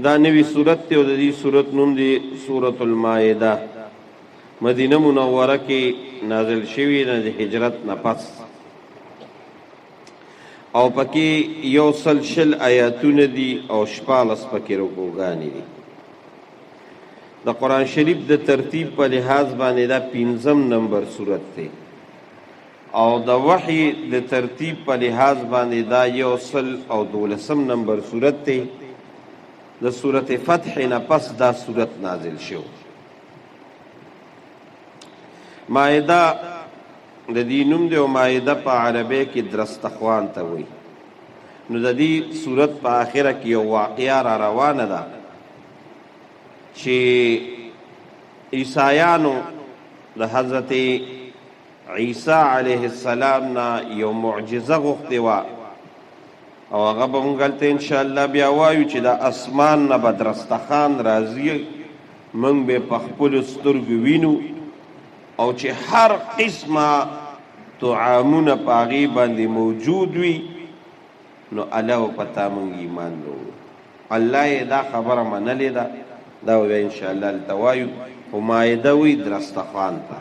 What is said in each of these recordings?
دا نوی سورت دی او د دې سورت نوم دی سورة المائده. مدینه منوره کې نازل شوی نه د هجرت نه پس، او پکې 120 آیاتونه دي او 16 پکې رکوګانې دي. د قرآن شریف د ترتیب په لحاظ باندې دا پنځم نمبر سورت دی، او د وحی د ترتیب په لحاظ باندې دا 112 نمبر سورت دی. د سورت فتح نه پس دا سورت نازل شو. مائده د دې نوم دی، او مائده په عربی کې درستخوان ته وایي. نو د دې سورت په آخره کې یو واقعه را روانه ده چې عیسایانو د حضرت عیسی علیه السلام نه یو معجزه غوښتې وه، او هغه به موږ هلته انشاءالله بیا وایو چې د اسمان نه به درستخان راځي، موږ به په خپلو سترګو وینو، او چې هر قسمه طعامونه په هغې باندې موجود وي نو الله په تا موږ ایمان راوړو. الله یې دا خبره منلې ده، دا به بیا انشاءالله هلته وایو. خو مائده وایي درستخوان ته،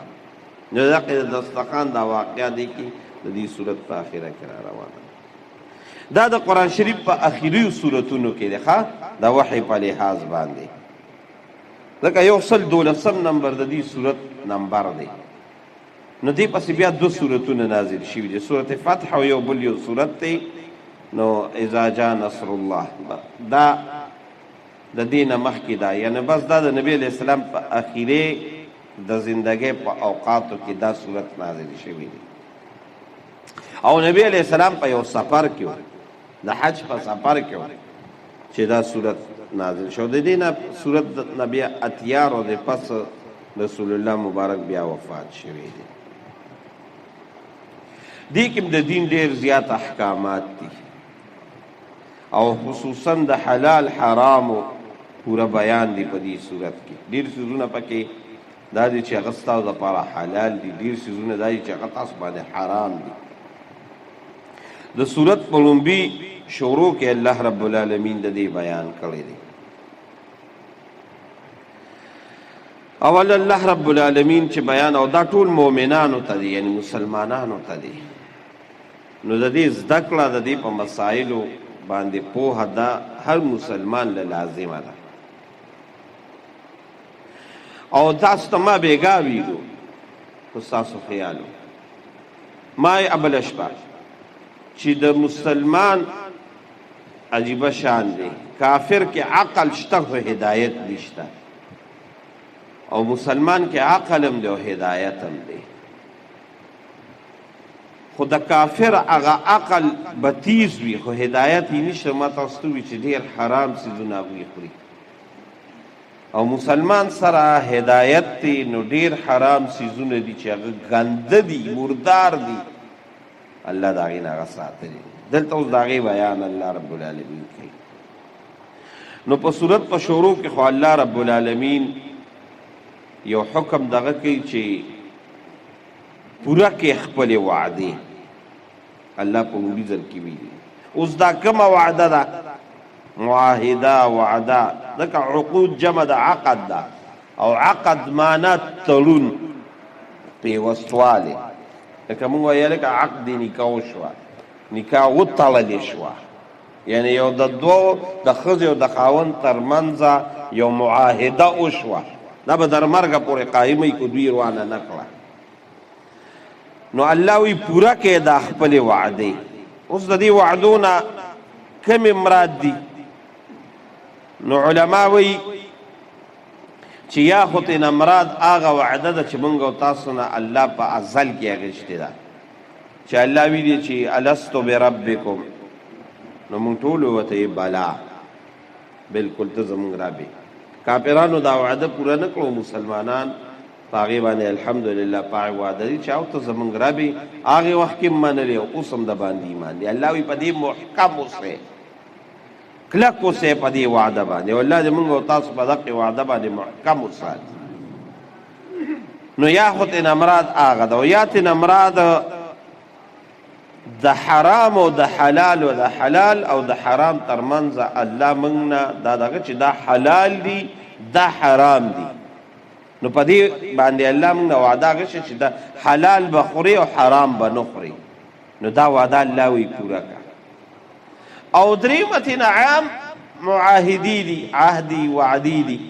نو دغه د درستخوان دا واقعه دی کې د دې سورت په آخره کې را روانه ده. دا د قرآن شریف په اخیریو سورتونو کې دی، ښه د وحی په لحاظ باندې، ځکه 112 نمبر د دې سورت نمبر دی. نو دې پسې بیا دو سورتونه نازل شوي دي، سورت فتح او یو بل یو سورت دی. نو اذا جاء نصر الله، دا د دې نه مخکې دا، یعنی بس دا د نبی علیہ السلام په اخیرې د زندګۍ په اوقاتو کې دا سورت نازل شوی دی. او نبی علیہ السلام په یو سفر کې و، د حج په سفر کې و چې دا سورت نازل شو. د دې نه سورت نبی 80 ورځې پس رسول الله مبارک بیا وفات شوی دی. دې کې د دین ډېر زیات احکامات دي، او خصوصا د حلال حرامو پوره بیان دی په دې صورت کې. ډېر څیزونه پکې دا دي چې هغه ستاسو دپاره حلال دي، ډېر څیزونه دا دي چې هغه تاسو باندې حرام دي. د صورت په لومبي شروع کې الله رب العالمین د دې بیان کړی دی. اول الله رب العالمین چې بیان، او دا ټول مؤمنانو ته دی، یعنی مسلمانانو ته دی. نو د دې زده کړه، د دې په مسایلو باندې پوهه ده هر مسلمان له لازمه ده. او تاسو ته ما بېګا ویلو، خو ستاسو خیال و، ما یې ابله شپه چې د مسلمان عجیبه شان دی، کافر کې عقل شته خو هدایت نشته، او مسلمان کې عقل هم دی او هدایت هم دی. خو د کافر هغه عقل به تیز وي خو هدایت یې نشته. ما تاسو ته وویل چې ډېر حرام څیزونه هغوی خوري، او مسلمان سره هدایت دی نو ډېر حرام څیزونه دي چې هغه ګنده دي، مردار دي، الله د هغې نه هغه ساتلی. دلته اوس د هغې بیان الله رب العالمین کوي. نو په سورت په شروع کې خو الله رب العالمین یو حکم دغه کوي چې پوره کې خپلې وعدې. الله په لومړي ځل کې ویلي. اوس دا کومه وعده ده؟ معاهده، وعده، ځکه عقود جمع ده عقد ده، او عقد معنا تړون، پیوستوالی. لکه موږ وایو لکه عقد نکاح وشوه، نکاح وتړلې شوه، یعنی یو د دوو د ښځې او د خاوند ترمنځ یو معاهده وشوه، دا به در مرګه پورې قایمه وي که دوی روانه نه کړه. نو الله وی پوره کړئ دا خپلې وعدې. اوس د دې وعدو نه کومې مراد دي؟ نو علما وایي چې یا خو ترې مراد هغه وعده ده چې مونږ او تاسو نه الله په ازل کې اخیستې ده، چې الله ویلي چې الستو بربکم، نو مونږ ټول ورته یې بلا، بالکل ته زمونږ رب یې. کافرانو دا وعده پوره نه کړو، مسلمانان په هغې باندې الحمدلله په هغې وعده دي چې او ته زمونږ رب یې، هغې وخت کې هم منلې او اوس هم د باندې ایمان دی. الله وایي په دې محکم اوسئ، کلک اوسئ په دې وعده باندې، او الله دې مونږ او تاسو په دغې وعده باندې محکم وساتي. نو یا خو ترې نه مراد هغه ده، او یا ترې نه مراد د حرام او د حلال او د حلال او د حرام ترمنځ الله موږ نه دا دغه چې دا حلال دي دا حرام دي، نو په دې باندې الله موږ نه وعده غشي چې دا حلال به خوري او حرام به نه خوري، نو دا وعده الله وی پوره کړه. او درېیمه تېنه عام معاهدې دي، عهدي وعدې دي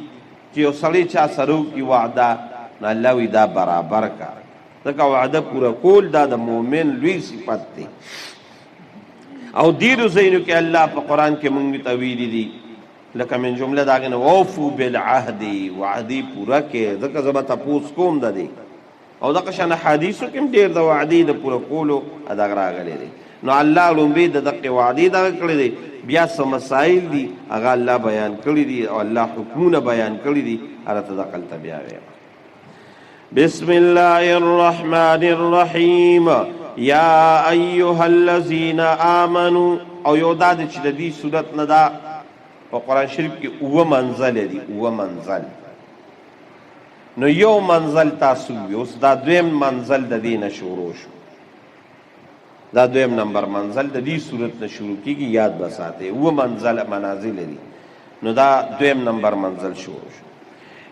چې یو سړی چا سره وکړي وعده، نو الله وی دا برابر کړه، ځکه وعده پوره کول دا د مؤمن لوی صفت دی. او ډېرو ځایونو کې الله په قرآن کې مونږ ته ویلي دي، لکه من جمله د هغې نه ووفو بالعهد، وعدې پوره کړئ، ځکه زه به تپوس کوم د دې. او دغه شان احادیثو کې هم ډېر د وعدې د پوره کولو دغه راغلی دی. نو الله لومبی د دقې وعدې دغه کړی دی، بیا څه مسایل دي هغه الله بیان کړي دي او الله حکمونه بیان کړي دي، هغه ته دقلته بیا وایم. بسم الله الرحمن الرحیم یا ایها الذین آمنو. او یو دا دی چې د دې صورت نه دا په قرآن شریف کې اووه منزل دي، اووه منزل. نو یو منزل تاسو وی، اوس دا دویم منزل د دې نه شروع شو، دا دویم نمبر منزل د دې صورت نه شروع کیږي، یاد به ساتئ. اووه منزل منازل دي، نو دا دویم نمبر منزل شروع شو.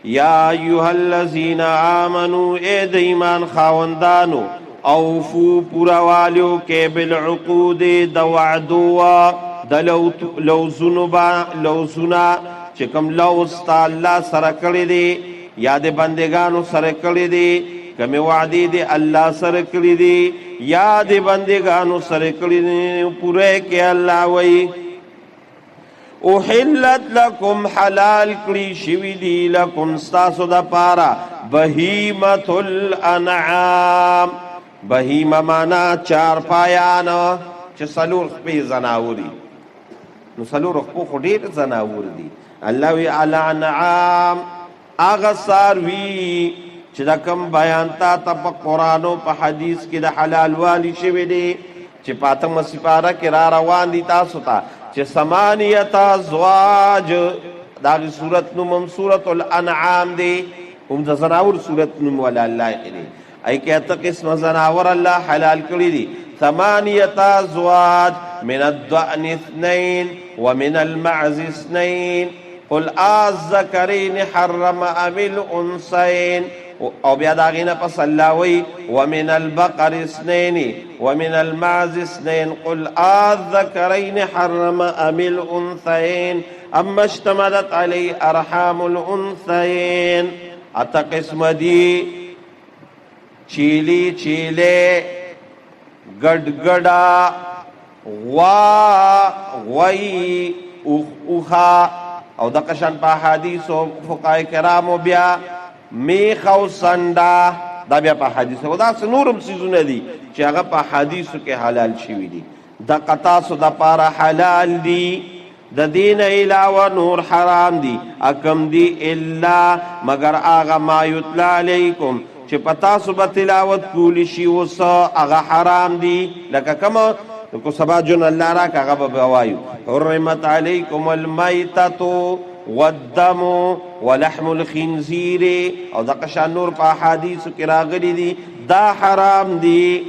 یا ایها الذین آمنو، ای د ایمان خاوندانو، اوفو پورا والیو کې بالعقود د وعدو د لوزونو با لوزونه چې کوم لوز تا الله سره کړی دی یا د بندگانو سره کړی دی، کومې وعدې دې الله سره کړې دي یا د بندگانو سره کړې دي، پوره کې الله وایي. احلت لکم، حلال کړی شوي دي لکم ستاسو دپاره بهیمة الانعام. بهیمه معنا چارپایان چې څلور خپې ځناور دي، نو څلور خپو خو ډېر ځناور دي. الله وی الانعام هغه څاروي چې دا کوم بیان تا ته په قرآن او په حدیث کې د حلال والي شوی دی، چې په اتمه سپاره کې را روان دي تاسو ته، چې ثمانیة ازواج، د هغې سورت نوم هم سورت الانعام دی، هم د ځناور سورت نوم ولا الله ایښی دی. ای کې اته قسمه ځناور الله حلال کړي دي. ثمانیة ازواج من الضأن اثنين ومن المعز اثنين قل الذکرین حرم ام الانثیین. او بیا د هغې نه پس الله وایي ومن البقر اثنین ومن المعز اثنین قل الذکرین حرم ام الانثیین اما اشتملت علی ارحام الانثیین. اته قسمه دي، چیلی چیلې، ګډ ګډا، غوا غوی، اوخ اوخا. او دغه شان په احادیثو فقهای کرامو بیا میخ او سنډا، دا بیا په احادیثو او داسې نور هم څیزونه دي چې هغه په احادیثو کې حلال شوي دي. دغه تاسو دپاره حلال دي، د دې نه علاوه نور حرام دي. اکم دي الا مګر هغه ما یتلی علیکم چې په تاسو به تلاوت کولی شي اوس هغه حرام دي. لکه کومه کو سبا جون الله راک هغه به وایو حرمت علیکم المیتة والدم ولحم الخنزیر. او دغه شان نور په احادیثو کې راغلي دي دا حرام دي.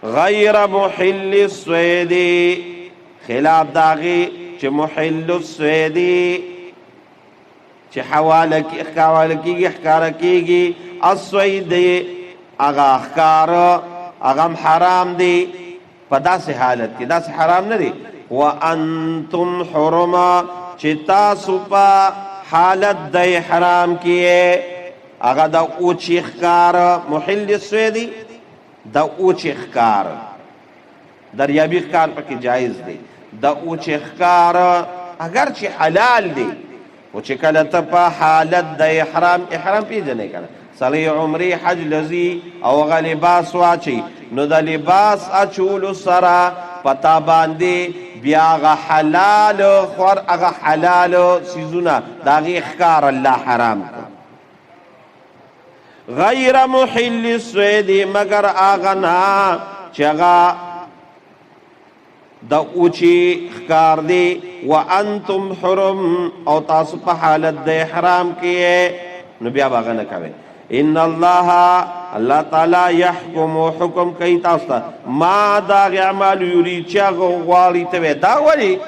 غیر محل الصید، خلاف د هغې چې محل الصید چې حواله کېږي ښکاره کېږي، الصید هغه ښکار هغه هم حرام دی په داسې حالت کې، داسې حرام نه دی. وانتم حرم، چې تاسو په حالت د احرام کې هغه د اوچې ښکار محل الصید د اوچې ښکار، دریابي ښکار پکې جایز دی. د اوچې ښکار اگر چې حلال دی، خو چې کله ته په حالت د احرام، احرام پېژنې که نه، سړی عمرې حج لځي او هغه لباس واچوي، نو د لباس اچولو سره په تا باندې بیا هغه حلال خور، هغه حلال څیزونه د هغې ښکار الله حرام کړ. غیر محل الصید، مګر هغه نه چې هغه د اوچې ښکار دی. وانتم حرم، او تاسو په حالت د احرام کې، نو بیا به هغه نه کوئ. ان الله الله تعالی يحكم حکم کوي تاسو ته ما دا اعمال یری چې غواړي ته دا ولی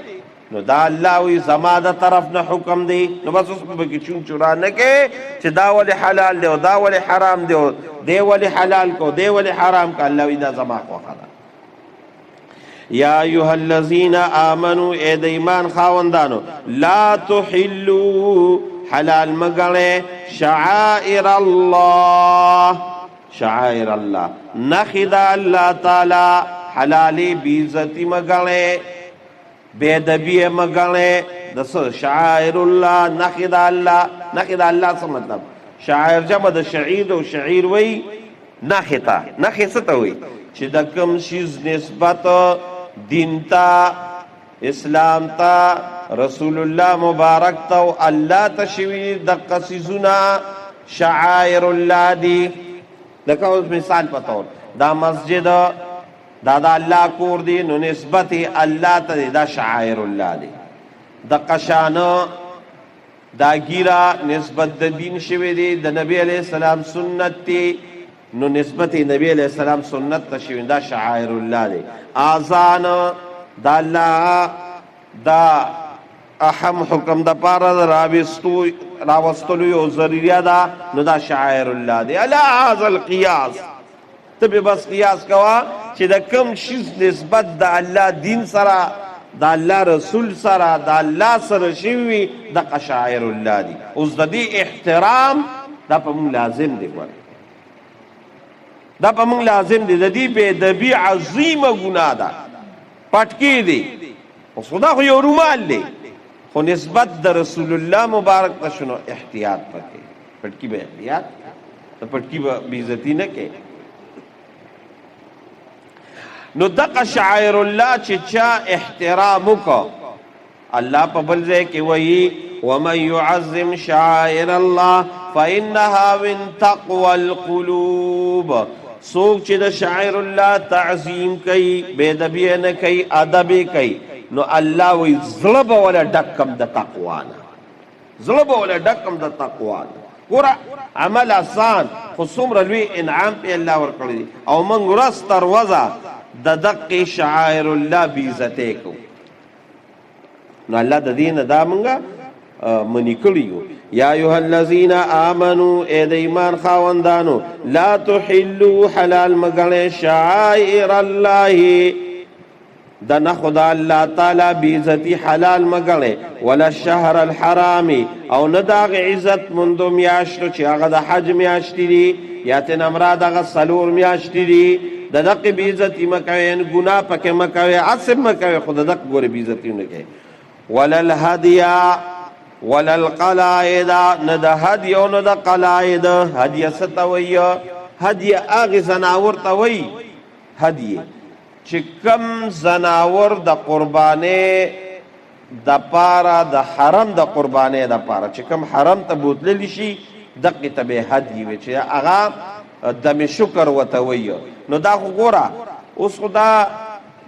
نو دا الله وی زما د طرف نه حکم دی. نو بس اوس به کې چون چورا نه کې چې دا ولی حلال دی او دا ولی حرام دی او دی ولی حلال کو دی ولی حرام کو. الله وی دا زما خوښه ده. یا ایها الذین آمنو، ای د ایمان خاوندانو، لا تحلوا حلال مګړې شعائر الله، شعائر الله نخې د الله تعالی حلالې بې عزتي مګړې، بې ادبي مګړې. د څه شعائر الله نخې د الله، نخې د الله څه مطلب؟ شعائر جمع د شعیر او شعیر وی نخې ته. نخې څه ته وی؟ چې د کوم شیز نسبت دین ته، اسلام ته، رسول الله مبارک ته او الله ته شوي دقه څیزونه شعائر الله دي. لکه اوس مثال په طور دا مسجد دا د الله کور دی، نو نسبت الله ته دی، دا شعائر الله دی. دقه شانه دا ګیره نسبت د دین شوی دی، د نبی علیه السلام سنت دی، نو نسبت نبی علیه السلام سنت ته شوی، دا شعائر الله دی. اذان دا الله دا اهم حکم د پاره د راوستلو یو ذریعه ده، نو دا شعائر الله دی. علی هذا القیاس ته به بس قیاس کوه چې د کم شیز نسبت د الله دین سره، د الله رسول سره، د الله سره شوي، دغه شعائر الله دی. اوس د دې احترام دا په موږ لازم دی، ګوره دا په موږ لازم دی. د دې بې ادبي عظیمه ګناه ده، پټکی دی. اوس خو دا خو یو رومال دی، خو نسبت د رسول الله مبارک ته شنو احتیاط پکې، پټکی به احتیاط، د پټکی به بې عزتي نه کوي. نو دغه شعائر الله چې چا احترام وکړ، الله په بل ځای کې وایي ومن يعظم شعائر الله فإنها من تقوى القلوب. څوک چې د شعائر الله تعظیم کوي، بې ادبي نه کوي، ادب یې کوي، نو الله وایي زړه به وله ډک کم د تقوا نه، زړه به وله ډک کم د تقوا نه. ګوره عمل آسان خو څومره لوی انعام پې الله ورکړی دی، او موږ ورځ تر ورځه د دقې شعائر الله بې عزتۍ کوو. نو الله د دې نه دا موږ منې کړي یو. یا ایها الذین آمنو، ای د ایمان خاوندانو، لا تحلوا حلال مګړئ شعائر الله، د نه خدا الله تعالی بې عزتي حلال مګړئ، ولا الشهر الحرام، او نه د هغې عزت مندو میاشتو چې هغه د حج میاشتې دي، یا ترې مراد هغه څلور میاشتې دي، د دقې بې عزتي مه کوئ، ګناه پکې مه کوئ، هسې مه کوئ، خو د دقې ګورې بې عزتي نه کوئ. ولا الهدی ولا القلائد، نه د هدی او نه د قلائد. هدیه څه ته وایي؟ هدیه هغې ځناور ته وایي هدیه چې کم ځناور د قربانۍ د پاره، د حرم د قربانۍ د پاره چې کم حرم ته بوتللی شي، دقې ته به هدیه وي چې هغه دم شکر ورته وایي. نو دا خو ګوره اوس خو دا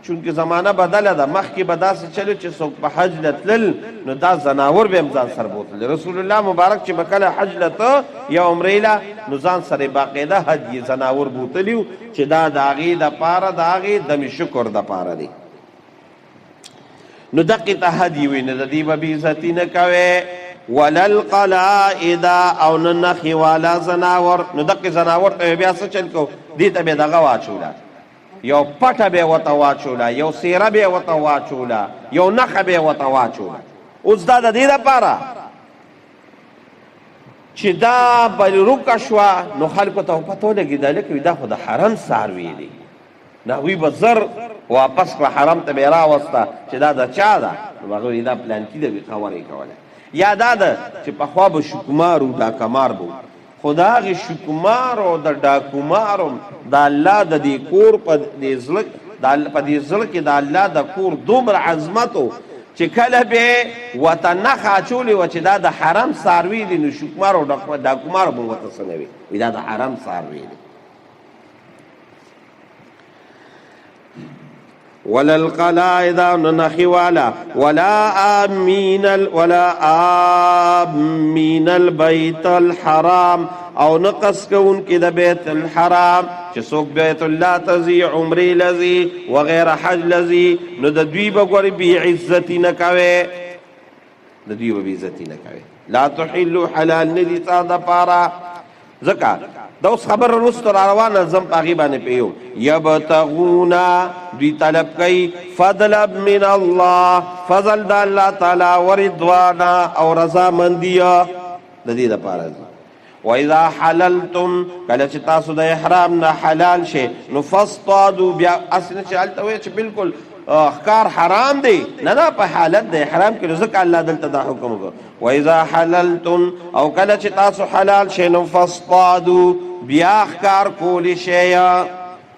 چونکه زمانه بدله ده، مخکې به داسې چلو چې څوک په حج له تلل نو دا ځناور به هم ځان سره بوتل. رسول الله مبارک چې به کله حج له ته یا عمرې له، نو ځان سره باقاعده هدیې ځناور بوتلي وو چې دا د هغې دپاره، د هغې دم شکر دپاره دی. نو دقې ته هدیې وي، نو د دې به بې عزتي نه کوې. ولا القلائد، او نه نښې والا ځناور. نو دقې ځناور ته بیا څه چل کو؟ دې ته به دغه واچوله، یو پټه به ورته واچوله، یو څېره به ورته واچوله، یو نښه به ورته واچوله. اوس دا د دې دپاره چې دا بل روکه شوه، نو خلکو ته پته ولګېده لکه دا خو د حرم څاروی دی، نو هغوی به زر واپس کړه، حرم ته به یې راوسته چې دا د چا ده. نو هغه وایي دا پلانکي ده، خبره یې کوله. یا دا ده چې پخوا به شکمار و ډاکمار به و، خو د هغې شکمار او د ډاکومارو د الله د دې کور په دې زړه، په دې زړه کې د الله د کور دومره عظمت و چې کله به ورته نښه اچولې وه چې دا د حرم څاروي دي، نو شکمار او ډاکومار به ورته څه نه وي، وایي دا د حرم څاروي دي. ولا القلائد نخي والا ولا امين ولا امين البيت الحرام او نقص کون کې د بیت الحرام چې څوک بیت الله ته ځي، عمرې لځي وغیره حج لځي، نو د دوی به ګورې بې عزتي نه کوي، د دوی به بې عزتي نه کوي. لا تحلو حلال نه دي تا دپاره، ځکه دا اوس خبره وروسته را روانه، زم په هغې باندې پیو. یبتغون دوی طلب کوي فضلا من الله، فضل د الله تعالی ورضوانا او رضامندي د دې دپاره ځي. وَإِذَا حَلَلْتُمْ کله چې تاسو د احرام نه حلال شئ نو فاصطادوا، بیا هسې نه چې هلته وایي چې بالکل ښکار حرام دی، نه نه، په حالت د احرام کې، ځکه الله دلته دا حکم وکړ. وَإِذَا حَلَلْتُمْ او کله چې تاسو حلال شئ نو فاصطادوا بیا ښکار کولی شئ.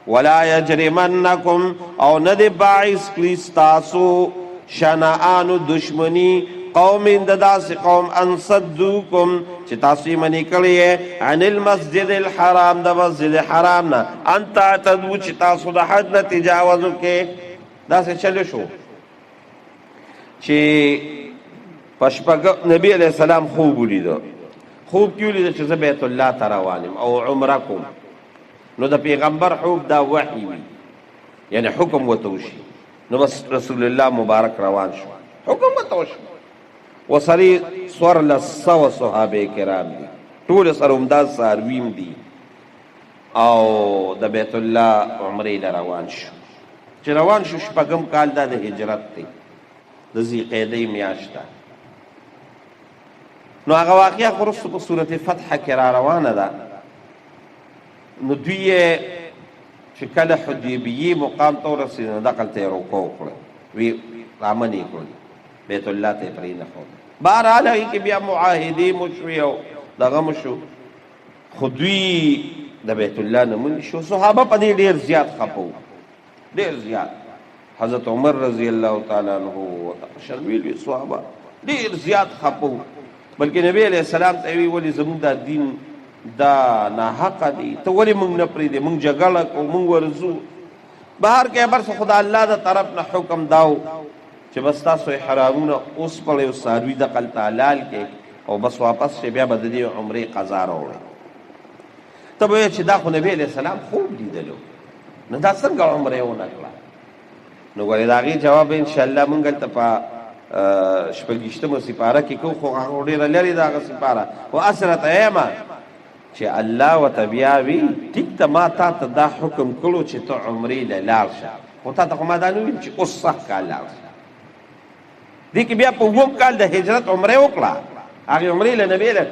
ولا یجرمنکم او نه دې باعث کړي ستاسو شنآن دشمني قوم د داسې قوم ان صدوکم چې تاسو یې منې کړی عن المسجد الحرام، د مسجد حرام نه، ان تعتدو چې تاسو د حد نه تجاوز وکړئ. داسې چل شو چې په شپږ نبي علیه السلام خوب ولیده، خوب کې ولیده چې زه بیت الله ته روان یم او عمره کوم. نو د پیغمبر خوب دا وحي وي، یعنی حکم ورته وشي. نو بس رسول الله مبارک روان شو، حکم ورته وشو. وسرې 1400 صحابه کرام دي، ټول سره همدا څاروي دي، او د بیت الله عمرې له روان شو. چې روان شو شپږم کال دا د هجرت دی، د ذیقعدې میاشت ده. نو هغه واقعه خو وروسته په سورت فتح کې را روانه ده. نو دوی یې چې کله حدیبیې مقام ته ورسېده نو دغلته یې رکوع وکړه، وی رامنې کړل، بیت الله ته یې پرېنښود. بهرحال هغې کې بیا معاهدې مو شوې او دغه مو شو، خو دوی د بیت الله نه منې شو. صحابه په دې ډېر زیات خفه وو، ډېر زیات. حضرت عمر رضی الله تعالی عنہ شرمیل وی صحابه ډېر زیات خفه وو، بلکې نبی علیه السلام ته وی ولې زموږ دا دین دا ناحقه دی، ته ولې موږ نه پرېږدې، موږ جګړه کوو، موږ ورځو. بهر کې بر څه خدا الله د طرف نه حکم داو چې بس تاسو احرامونه اوس پړئ او څاروي دقلته حلال کړئ او بس واپس شئ، بیا به د دې عمرې قضا راوړئ. ته به وایې چې دا خو نبی علیه السلام خوب لیدلو، نو دا څنګه عمره یې ونه کړه؟ نو ګورې د هغې جواب انشاءالله موږ هلته په شپږویشتمه سپاره کې کوو، خو هغه ډېره لرې ده هغه سپاره. خو هسې راته وایم چې الله ورته بیا وي ټیک ته ما تا ته دا حکم کړو چې ته عمرې له لاړ شه، خو تا ته خو ما دا نه ویل چې اوس سږ کال لاړ شه. دې کې بیا په اووم کال د هجرت عمره وکړه، هغې عمرې له نبی له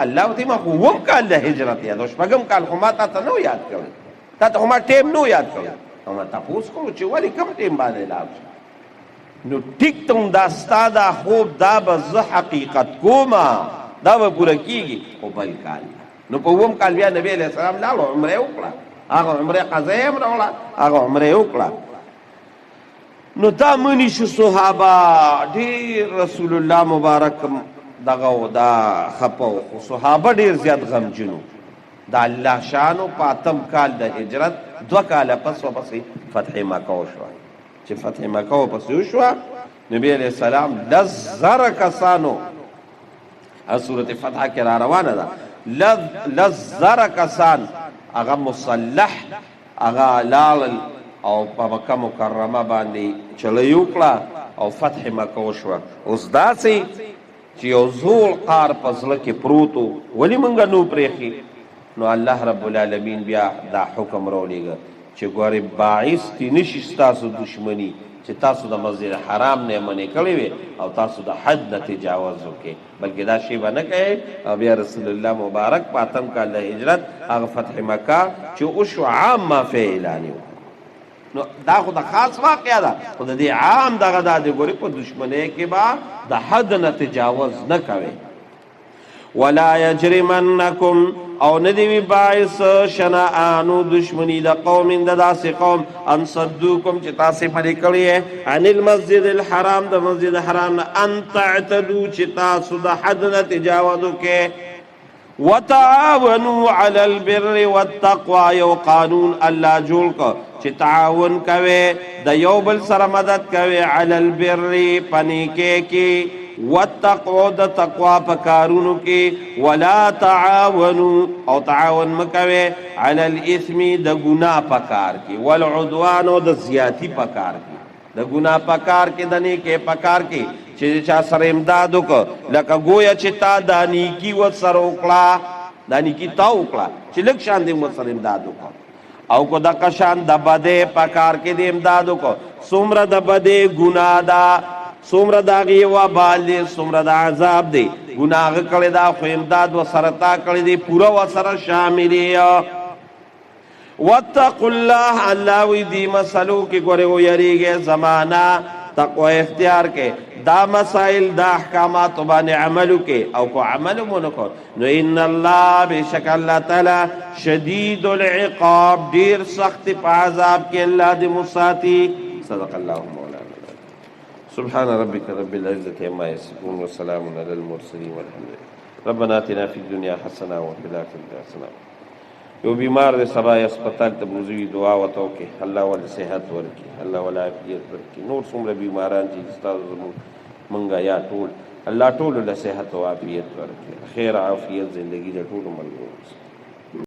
الله ورته ما خو اووم کال د هجرت یاد، شپږم کال خو ما تا ته نه یاد کړی، تا ته خو ما ټیم نه یاد کړی، نو ما تپوس کړو چې ولې کوم ټیم باندې لاړ شه. نو ټیک ته هم دا ستا دا خوب دا به زه حقیقت کومه، دا به پوره کېږي، خو بل کال. نو په اووم کال بیا نبی علیه السلام لاړو، عمره یې وکړه، هغه عمره قضا یې هم راوړه، هغه عمره یې وکړه. نو دا منی شو صحابه ډېر رسول الله مبارک دغه و دا خپه و، خو صحابه ډېر زیات غمجن وو. د الله شانو په اتم کال د هجرت 2 کاله پس ورپسې فتح مکه وشوه. چې فتح مکه ورپسې وشوه، نبی علیه السلام 10,000 کسانو، سورت فتح کې را روانه ده، 10,000 کسان هغه مسلح هغه لاړل او په مکه مکرمه باندې چړۍ وکړه او فتح مکه وشوه. اوس داسې چې یو زوړ قار په زړه کې پروت و، ولې مونږ نو پرېښي؟ نو الله رب العالمین بیا دا حکم راولېږه چې ګورې باعث دې نه شي ستاسو دښمني چې تاسو د مسجد حرام نه منې کړې وي او تاسو د حد نه تجاوز وکړئ، بلکې دا شی به نه کوئ. او بیا رسول الله مبارک په اتم کال د هجرت هغه فتح مکه چې وشو عام معافی اعلان یې وکړ. نو دا خو د خاص واقعه ده، خو د دې عام دغه دا دی ګورې په دښمنۍ کې به د حد نه تجاوز نه کوئ. ولا یجرمنکم او نه دی وي باعث شنآنو دشمنی د قوم د داسې قوم ان صدوکم چې تاسې منې کړی عن المسجد الحرام، د مسجد حرام نه، ان تعتدو چې تاسو د حد نه تجاوز وکړئ. وتعاونوا علی البر والتقوی، یو قانون الله جوړ کړ چې تعاون کوي، د یو بل سره مدد کوي، علی البر پنیکې کې، والتقوی د تقوا په کارونو کې، ولا تعاونوا او تعاون مکوي علی الاثم د ګناه په کار کې، والعدوان او د زیاتی په کار کې، د ګناه په کار کې، د نیکې په کار کې چې چا سره امداد وکړ، لکه ګویا چې تا دا نیکي ورسره وکړه، دا نیکي تا وکړه چې لږ شان دې ورسره امداد وکړ، او کو دغه شان د بدې په کار کې دې امداد وکړ، څومره د بدې ګناه ده، څومره د هغې وبال دی، څومره د عذاب دی، ګناه هغه کړې ده خو امداد ورسره تا کړی دی، پوره ورسره شامل یې. واتقوا الله، الله وی دی مسلو کې ګوره ویریږئ زمانہ، تقوی اختیار کې، دا مسائل دا احکامات باندې عمل کې، او کو عمل مو نه کو نو ان الله بشک الله تعالی شدید العقاب، ډیر سخت په عذاب کې الله دې مساتی. صدق الله مولانا. سبحان ربك رب العزة عما يصفون وسلام على المرسلين والحمد لله. ربنا آتنا في الدنيا حسنة وفي الآخرة حسنة. یو بیمار دی سبا هسپتال ته بوځي، دعا ورته وکړي، الله ول صحت ورکړي، الله ول عافیت ورکړي. نور څومره بیماران چې ستاسو زموږ مونږه یا ټول، الله ټولو له صحت او عافیت ورکړي، خیر عافیت زندگی د ټولو ملګرو.